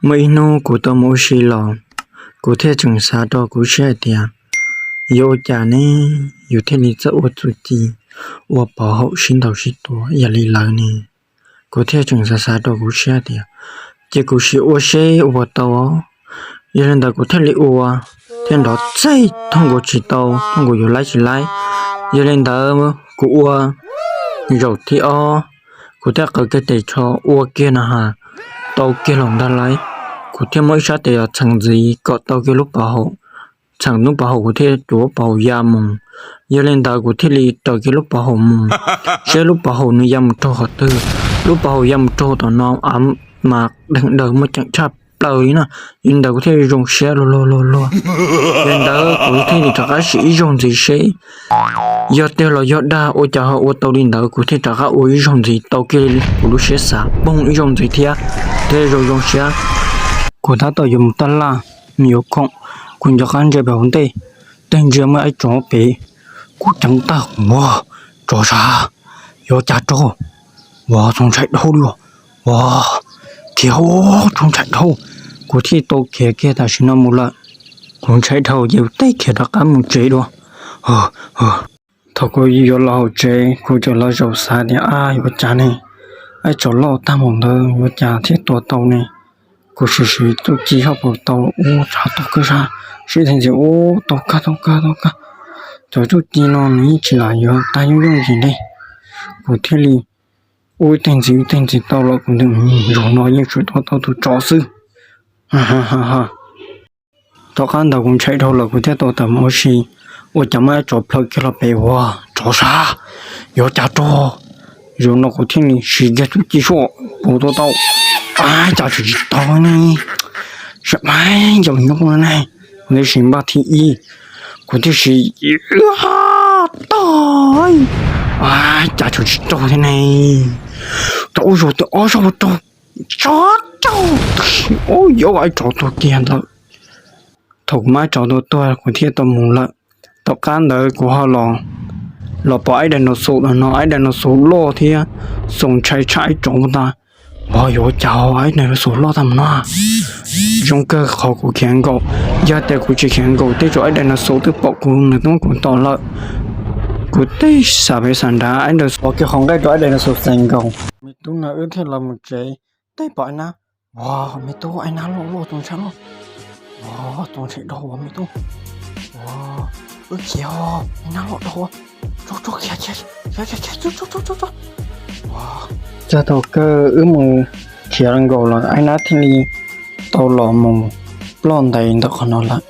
Muaj ib hnub kuv tau mus ua si los, kuv thiaj tseem xav rau kuv siab hais tias, yuav ua cas ne, yus thiaj li txawj ua txuj ci, ua pov haum sib ntaus sib tua ib yam li lawv ne. Kuv thiaj tseem xav xav rau kuv siab tias, ces kuv sim ua seb ua puas tau. Yog li ntawd kuv thiaj li ua, thiaj nrov txaij thooj nkaus tsis tau, thooj nkaus yuav laib tsis laib. Yog li ntawd kuv ua zaum thib ob, kuv thiaj qaws kiag tes tsho ua kiag na has, tau kiag los ntag lauj. Kuv thiaj muab ib sab tes los txheem ntxiv kom tau kiag lub pov haum, txheem lub pov haum kuv thiaj cuav lub pov haum ya mus. Yog li ntawd kuv thiaj li raws kiag lub pov haum mus, seb lub pov haum nws ya mus rau qhov twg. Lub pov haum ya mus rau tom no av mas deeg daws muaj ceem tshaj plaws li na. Yog li ntawd kuv thiaj zoo siab luag luag luag luag. Yog li ntawd kuv thiaj li rov qab sim ib zaug ntxiv seb yog tiag los yog dag, ua cas ho ua tau li ntawd. Kuv thiaj rov qab ua ib zaug ntxiv tau kiag kuv lub siab xav poog ib zaug ntxiv thiab, thiaj zoo zoo siab. Kuv tab tom yuav mus taj laj, nws yuav khoom, kuv nco qab ntsia pem hauv ntej, tej ntsia muaj ib tsov pem, kuv ceev tag, ua, tsov sav, yuav cas rau, ua txaus ntshai dhau li, ua, khiav, txaus ntshai dhau. Kuv thiaj tau khiav kiag tam sim no mus lawm. Kuv ntshai dhau ces kuv thiaj khiav rov qab mus tsev dua. Thaum kuv yuav los hauv tsev, kuv tseem los zaum xav tias, ab, yuav cas ne, ib tsov loj tag npaum ntawd yuav cas thiaj tua tau ne. Kuv sim siv txuj ci hauj paus tau, ub, tshav tau kawg sab, siv theej ntxiv, ub, tau kawg tau kawg tau kawg. Cov txuj ci no nws yeej tsis lam yuav tag yooj yooj yim li. Kuv thiaj li ua ib teg ntxiv ib teg ntxiv tau los kuv ntawm zaum no yeej tsuas tua tau tus tsov xwb. Tom qab ntawd kuv ntshai dhau lawm kuv thiaj tau tawm mus ua si, ua cas muaj ib tsov plhaw kiag los pem, ua, tsov sav, yuav cas rau. Zaum no kuv thiaj li siv kiag txuj ci soj pus tua tau. Ab, cas tseem tsis tau ne, sab maib yog nyob no ne. Kuv thiaj siv npaj thib ib, kuv thiaj siv, tau, ab, cas tseem tsis tau thiab ne. Tau ua zaum thib ob soj pus rau, tsov rau, ub, yuav ib tsov tuag kiag ntawd. Thaum kuv muab ib tsov tua tuag kuv thiaj tau mus lawm. Tom qab ntawd kuv ho los, los pom ib daim no xus no, ib daim no xus loj thiab txaus ntshai tshaj ib tsov ntag. Ua, yuav cas ib daim no xus loj tag mus no. Zoo kawg qhov kuv khiav nkaum, yog tias kuv tsis khiav nkaum tej zaum ib daim no xus twb pom kuv nws twb muab kuv tom lawm. Kuv tib xav pem xav nrad ib daim xus kiag qhov nqaij rau ib daim no xus xais nkaus. Me tub no wb thiaj los mus tsev, tib pom ib nab, ua, me tub, ib nab loj loj txaus ntshai loj. Ua, txaus ntshai dhau ua me tub. Ua, wb khiav, ib nab loj dhau. Tso, tso, khiav, khiav, khiav, khiav, tso, tso, tso, tso, tso. Ua, txog thaum kawg wb mus khiav nkaus los ib nab thiaj li tau los mus ploj ntais ntawm qhov no lawm.